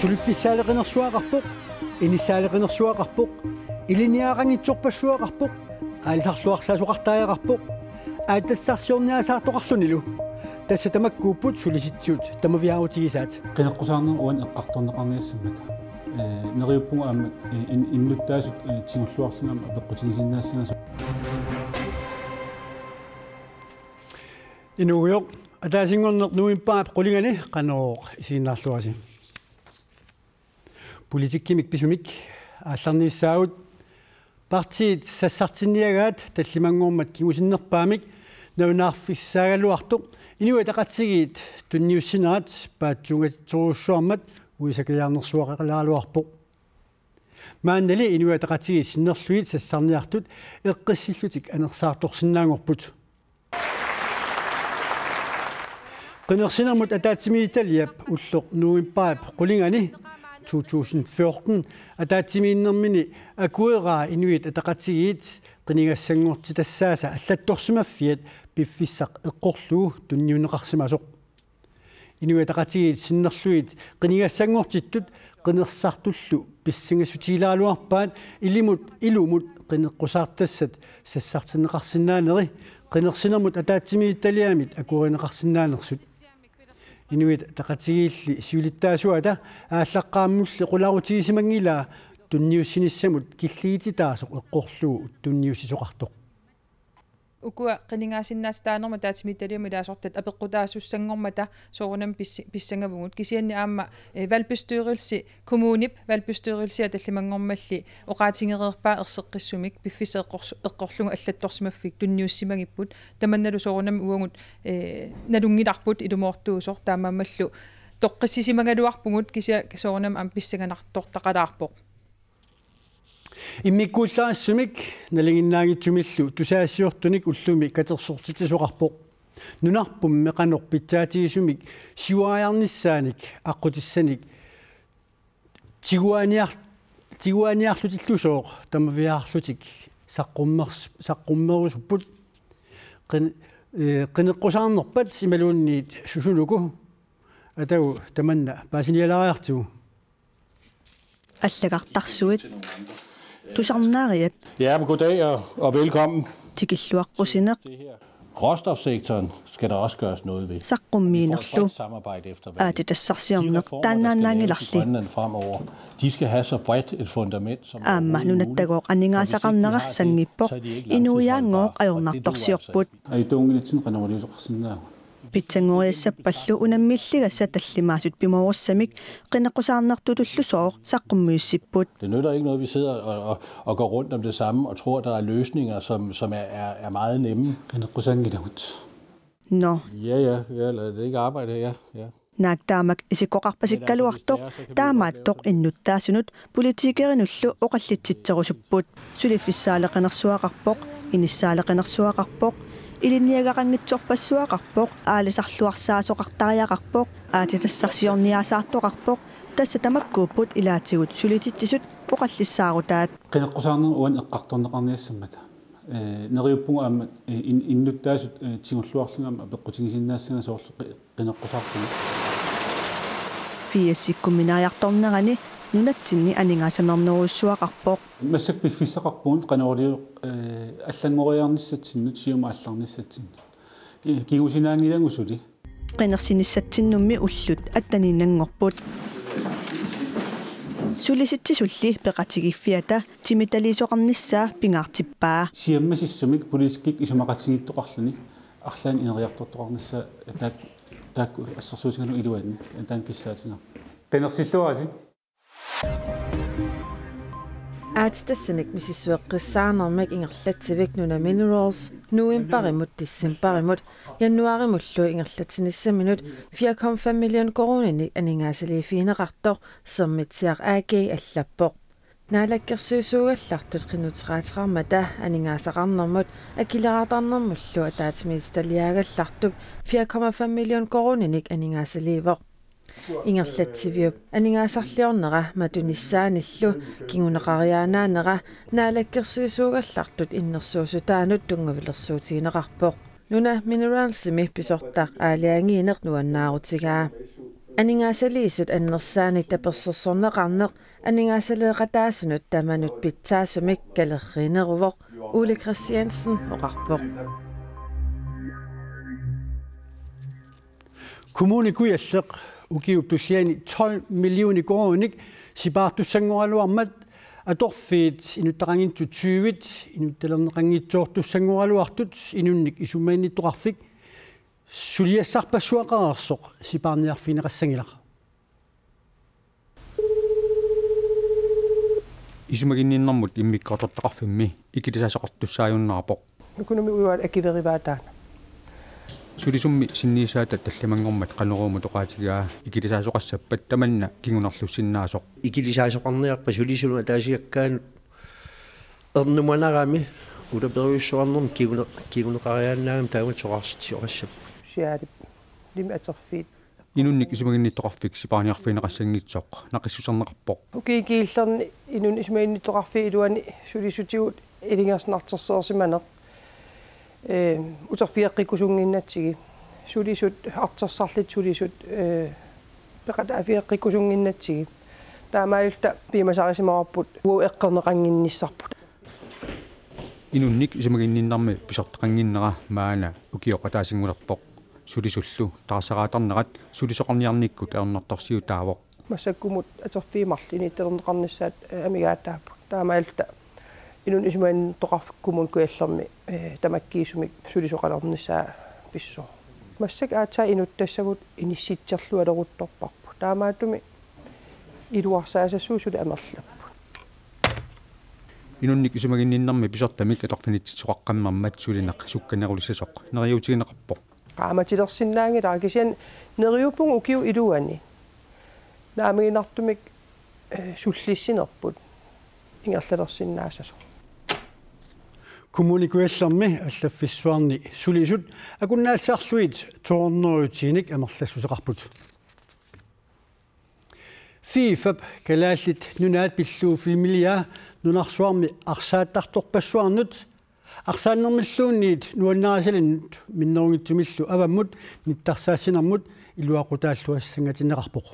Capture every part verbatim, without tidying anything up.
Suliffissaaleqinersuaqarpoq, inissaaleqinersuaqarpoq, ilinniagaqanngitsorpassuaqarpoq, aalisarluarsaasoqartariaqarpoq, aatsitassarsiorniasaartoqarlunilu. Tassa tamakkuupput sulisitsisut tamaviaarutigisaat. Qineqqusaarneq uani eqqartorneqarniassammata. Ee, neriuppunga aamma, ee, in-, innuttaasut, ee, tigulluarlunga aamma apeqqutigisinnaassagassi. Inuugujoq, ataasinngorneq novembarip qulingani Qanorooq isiginnaarluarisi. Politikkimik pisumik aallarniassaagut. Partiit sassartinniagaat tallimanngormat kingusinnerpaamik nalunaarfissaagaluartoq Inuit Ataqatigiit tunniussinerat paatsuungatitsorujussuarmat uisakajaarnersuaqalaaraluarpoq. Maannali Inuit Ataqatigiit sinnerlugit sassarniartut eqqissillutik anersaartorsinnaanngorput. Qinersinermut ataatsimiititaliap ulloq novembarip qulingani to tusind fjorten ataatsimiinnermini akueraa Inuit Ataqatigiit qinigassanngortitassaasa allattorsimaffiat piffissaq eqqorlugu tunniunneqarsimasoq. Inuit Ataqatigiit sinnerlugit qinigassanngortittut qinersisartullu pissangassutigilaaraluarpaat ilimut ilumut qineqqusaartassat sassartinneqarsinnaaneri qinersinermut ataatsimiititaliamit akuerineqarsinnaanersut. Inuit Ataqatigiilli siulittaasuata aallaqqaammulli qulaarutigisimanngilaa tunniussinissamut killigititaasoq eqqorlugu tunniussisoqartoq. Ukua qinigaasinnaatitaanermut ataatsimiititaliamut ilaasortat apeqqutaasussanngormata soorunami pis-, pissangavugut. Kisianni aamma, eh, valgbestyrelse, kommunip valgbestyrelsia tallimanngormalli oqaatigereerpaa erseqqissumik piffissaq eqqors-, eqqorlugu allattorsimaffik tunniussimagipput. Tamannalu soorunami uagut, eh, nalunngilarput ilumoortuusoq, taamaammallu toqqissisimagaluarpugut, kisianni soorunami aamma pissanganartortaqalaarpoq. Immikkuullarissumik nalinginnaanngitsumillu tusagassiortunik ullumi katersortitsisoqarpoq. Nunarpummi qanoq pitsaatigisumik siuariarnissaanik aqqutissanik tiguaaniar-, tiguaaniarlutillusooq tamaviaarlutik saqqummers-, saqqummerusupput. Qin-, ee, qineqqusaarnerpat imaluunniit susunuku atagu tamanna paasinialaariartigu. Allagartarsuit. Tusarnaariat. Ja, men goddag og, og velkommen. Tikilluaqqusineq. Råstofsektoren skal der også gøres noget ved. Vi får et Saqqummiinerlu. Bredt samarbejde efter valget. Aatsitassarsiorneq taannaannaanngilarli. De reformer, der skal laves i Grønland fremover, de skal have så bredt et fundament som overhovedet muligt, for hvis ikke de har et fundament, så er de ikke langtidsholdbare, og det duer altså ikke. Aamma nunattagooq aningaasaqarnera sanngippaa. Inuiaannguaq ajornartorsiorput. Aa, tunngilatsin qanoq iliuuseqarsinnaava? Pitsanngoriassappat nunammiilligassat tallimaassutut pimoorussat qineqqusaarnartutullusooq saqqummiussipput. Det nytter ikke noget, vi sidder og, og, og går rundt om det samme og tror, der er løsninger, som, som er, er, er meget nemme. Qineqqusaanngilagut. Nå. Ja, ja, ja, lad det ikke arbejde, ja, ja. Naak taamak isikkoqarpasikkaluartoq, taamaattoq innuttaasunut politikerinullu oqallitsitserusupput. Suliffissaaleqinersuaqarpoq, inissaaleqinersuaqarpoq, ilinniagaqanngitsorpassuaqarpoq, aalisarluarsaasoqartariaqarpoq, aatsitassarsiorniasaartoqarpoq, tassa tamakkuupput ilaatigut sulititsisut oqallissaarutaat. Qineqqusaarneq uani eqqartorneqarniassammata. Ee, neriuppunga aamma, ee, in-, innuttaasut, ee, tigulluarlunga aamma apeqqutigisinnaassagassi soorlu qi-, qineqqusaartumik. Firsikkuminaariartornerani nunatsinni aningaasanernerujussuaqarpoq. Massakkut piffissaqarpugut qanoq iliorluni, ee, allanngoriarnissatsinnut, siumut aallarnissatsinnut. Ee, kingusinaanngilagut suli. Qinersinissatsinnummi ullut atteniinnanngorput. Sulisitsisutulli peqatigiiffiata timitaliisoqarnissaa pingaartippaa. Siammasissumik politikkikkut isumaqatigiittoqarluni arlaannik ineriartortoqarnissaa taak-, taakku assersuutigalugu iluanni taanna kissaatigaarput. Qinersilluarisi. Aatsitassanik misissueqqissaarnermik ingerlatsivik Nuna Minerals novembarimut decembarimut januaarimullu ingerlatsinissaminut fire komma fem million koruuninik aningaasaliiffigineqartoq Sermitsiaq A G allappoq. Naalakkersuisuugallartut qinnuteqaateqarmata aningaasaqarnermut akileraartarnermullu ataatsimiititaliaagallartup fire komma fem million koruuninik aningaasaliivoq. Ingerlatsiviup aningaasarliornera matunissaanillu kinguneqariaannaanera naalakkersuisuugallartut innersuussutaanut tunngavilersuutigineqarpoq. Nuna Mineralsimi pisortaq aalajangiineq nuannaarutigaa. Aningaasaliisut annersaannik tapersersorneqarneq aningaasaleeqataasunut tamanut pitsaasumik kalerriineruvoq, Ole Christiansen oqarpoq. Kommune Kujalleq ukiup tulliani tolv millioner koruuninik sipaartussanngoraluarmat atorfiit inuttaqanngitsut tyvit inuttalerneqanngitsoortussanngoraluartut inunnik isumaginnittoqarfik suliassarpassuaqareersoq sipaarniarfigineqassanngilaq. Isumaginninnermut immikkoortortaqarfimmi ikilisaasoqartussaajunnaarpoq. Nukunumi ujuaat akilerivaataana. Sulisummi sinniisaata tallimanngormat Qanoruumut oqaatigaa ikilisaasoqassappat tamanna kingunerlussinnaasoq. Ikilisaasoqarniarpat sulisunut ataasiakkaanut ernumanarami ulaperujussuarnermi kingune-, kinguneqariaannaagami taamatut soqarsitsisoqassapput. Siaalip limi atorfiit. Inunnik isumaginnittoqarfik sipaarniarfigineqassanngitsoq naqissuserneqarpoq. Ukiut killorni inunnik isumaginnittoqarfiup iluani sulisutigut ilungersunartorsiorsimaneq. Ee, uterfigeqqikkusunnginnatsigit. Sulisut, artorsarlutik sulisut, ee, peqataaffigeqqikkusunnginnatsigit. Taamaalilluta piumasarisimavarput uagut eqqorneqannginnissarput. Inunnik isumaginninnermi pisortaqannginnera maanna ukioqataasinngulerpoq. Sulisullu taarseraartarnerat sulisoqarniarnikkut ajornartorsiutaavoq. Massakkumut atorfiit marluk inuttalerneqarnissaat, ee, amigaataapput. Taamaalilluta inunnik isumaginnittoqarfik Kommune Kujallermi, ee, tamakkiisumik sulisoqalernissaa pissooq. Massakkut aatsaat inuttassavut inissitserlualeruttorparput. Taamaattumik iluarsaasassuusut amerlapput. Inunnik isumaginninnermi pisortamik atorfinitsitsisoqaqqammermat sulineq sukkanerulissasoq neriuutigineqarpoq. Qaamatilersinnaanngilara kisianni neriuppunga ukiup iluani. Naammaginartumik, ee, sullissinerput ingerlalersinnaassasoq. Kommune Kujallermi allaffissuarni sulisut akunnaallisarlugit to hundrede tiinik amerlassuseqarput. FIFA-p Kalaallit Nunaat pillugu filmiliaa nunarsuarmi arsaattartorpassuarnut arsaannermilluunniit nuannarisalinnut minnerunngitsumillu avammut nittarsaassinermut iluaqutaalluassangatinneqarpoq.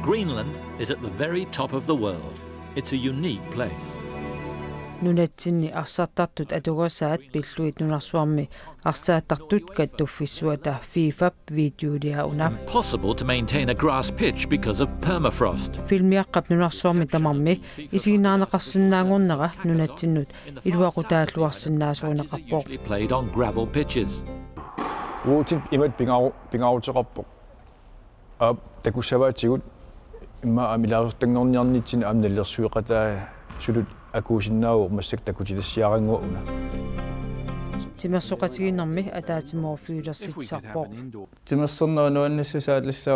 Greenland is at the very top of the world. It's a unique place. Nunatsinni arsaattartut atugasaat pillugit nunarsuarmi arsaattartut kattuffissuata FIFA-p videoliaa una. Impossible to maintain a grass pitch because of permafrost. Filmiaqqap nunarsuarmi tamarmi isiginnaarneqarsinnaanngornera nunatsinnut iluaqutaalluarsinnaasorineqarpoq. Usually played on gravel pitches. Uagut imatut pingaaru-, pingaaruteqarpoq. Aap, takussavaatigut immaqa aamma ilaasortanngorniarnitsinni aamma nalilersueqataasutut akuusinnaavoq massakkut takutilassiaraannguaq una. Timersoqatigiinnermi ataatsimoorfiulersitsisarpoq. Timersornerup nuannissaa tassa,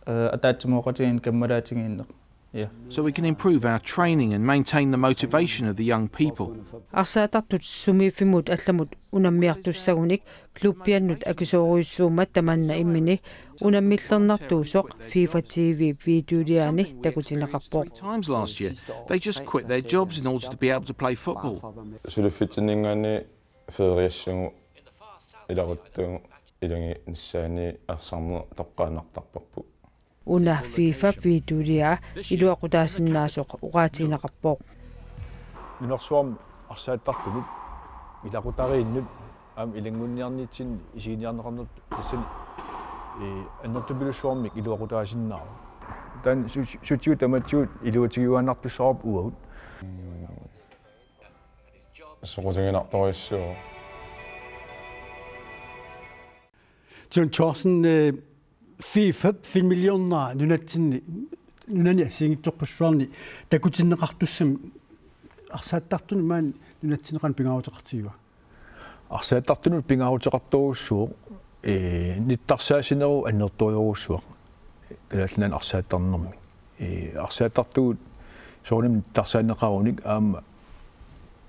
eh, ataatsimooqatigiinneq kammalaatigiinneq. Ja. So we can improve our training and maintain the motivation of the young people. Arsaattartut sumiiffimmut allamut unammiartussagunik klubbiannut akisoorujussuummat tamanna immini unammillernartuusoq FIFA T V videoliaani takutinneqarpoq. Three times last year. They just quit their jobs in order to be able to play football. Suliffitsinninngaanniit feriassagut ilaquttagut ilagiinnissaanni arsarneq toqqaannartarparput. Una FIFA videoliaa iluaqutaasinnaasoq oqaatigineqarpoq. Nunarsuarmi arsaattartunut ilaqutariinnut aamma ilanngunniarnitsinni isiginiarneqarnertut tassani, ee, annertupilussuarmik iluaqutaasinnaavoq. Taanna su-, sutigut tamatigut iluatigiuaannartussaavarput uagut. Soqutiginartorujussuuvoq. John Thorsen, eh, FIFA filmiliornera nunatsinni, nunani assigiinngitsorpassuarni takutinneqartussamik arsaattartunut maani nunatsinni qanoq pingaaruteqartigiva? Arsaattartunut pingaaruteqartorujussuuvoq, ee, nittarsaassinerup annertoorujussuaq Kalaallit Nunaanni arsaattarnermik. Ee, arsaattartugut soorunami nittarsaaneqarunik aamma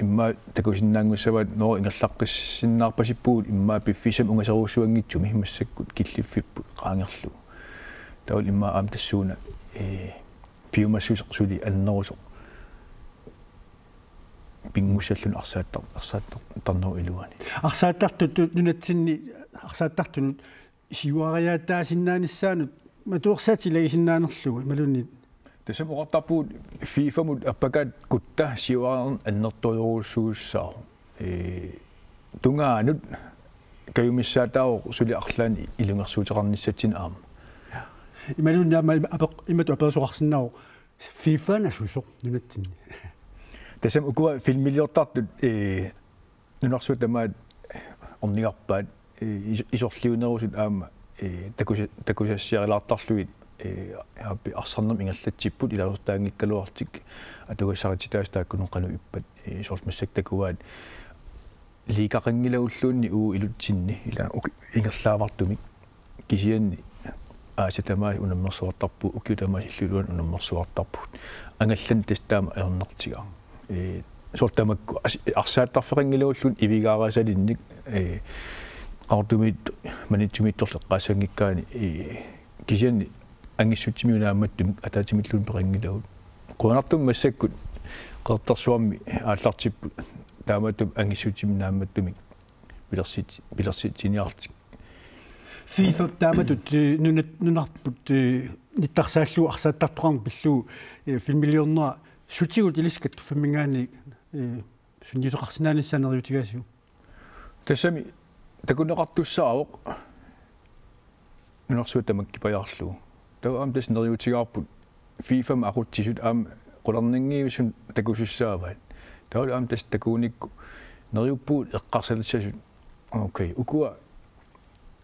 immaqa takusinnaanngussavaat, nå, ingerlaqqissinnaarpasippugut immaqa piffissami ungaserujussuanngitsumi massakkut killiffipput qaangerlugu. Taavalu immaqa aamma tassuuna, ee, piumassuseq suli annerusoq pinngussalluni arsaattar-, arsaattarnerup iluani. Arsaattartut nunatsinni arsaattartunut siuariaataasinnaanissaanut matuersaat ilagisinnaanerlugu imaluunniit? Tassami oqartarpugut FIFA-mut appakaat kutta siuariarneq annertoorujussuussaaq. Ee, tungaanut kajumissaataavoq suli arlaannik ilungersuuteqarnissatsinnut aamma. Imaluunniit aamma ima-, apeq-, imatut aperisaqarsinnaavoq FIFA-nasusoq nunatsinni. Tassami ukua filmiliortartut, ee, nunarsuaq tamaat ornigarpaat, ee, is-, isorliunerusoq aamma, ee, takusa-, takusassiarilaartarlugit, ee, aappi arsarnermut ingerlatsipput ilaasortaanngikkaluarlutik atugassarititaasut taakkununnga qanoq ippat, ee, soorlu massakkut takuaat liigaqanngilagulluunniit uagut ilutsinni ilaa uku ingerlaavartumik. Kisianni aasat tamaasa unammersuartarpugut, ukiut tamaasa illup iluani unammersuartarpugut. Angallanneq tassa taama ajornartigaaq. Ee, soorlu tamakku as-, arsaattarfeqanngilagulluunniit ivigaarisalinnik, ee, Qaqortumiit Maniitsumiittorlu eqqaassanngikkaanni, ee, kisianni angissutsimik naammattumik ataatsimilluunniit peqanngilagut. Qujanartumik massakkut Qeqertarsuarmi aallartipput, taamatut angissutsimik naammattumik pilersit-, pilersitsiniarlutik. FIFA taamatut, ee, nunat-, nunarput, ee, nittarsaallugu arsaattartoqarneq pillugu, ee, filmiliornera sutigut ilissi kattuffimminngaanniit, ee, sunniuteqarsinnaanissaa neriuutigaasiuk? Tassami takuneqartussaavoq nunarsuaq tamakkipajaarlugu. Taava aamma tassa neriuutigaarput FIFA-mi aqutsisut aamma qularnanngivissut takusussaavaat. Taavalu aamma tassa takugunikku neriuppugut eqqarsalissasut. Okay, ukua,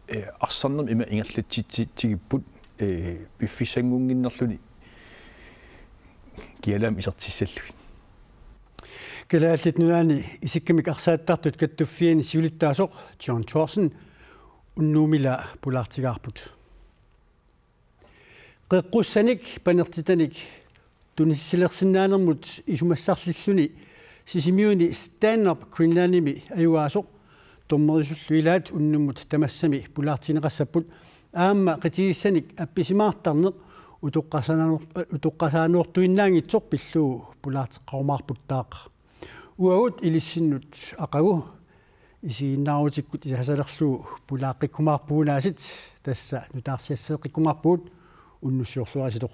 ee, arsarnermut ima ingerlatsitsigipput, ee, piffissanngunnginnerluni kialaamik isertissallugit. Kalaallit Nunaanni isikkamik arsaattartut kattuffianni siulittaasoq John Thorsen unnuummi pulaartigaarput. Qeqqussanik panertitanik tunisilersinnaanermut isumassarlilluni Sisimiuni Stand Up Greenlandimi ajugaasoq dommerisullu ilaat unnummut tamassami pulaartigineqassapput, aamma qitigissanik appisimaartarneq utoqqasaanoor-, utoqqasaanoortuinnaanngitsoq pillugu pulaarteqqarumaarputtaaq. Uagut ilissinnut aqagu isiginnaarutikku isasalerlugu pulaaqqikkumaarpugut, tassa nutaarsiasseeqqikkumaarpugut, unnussiorluaritsi.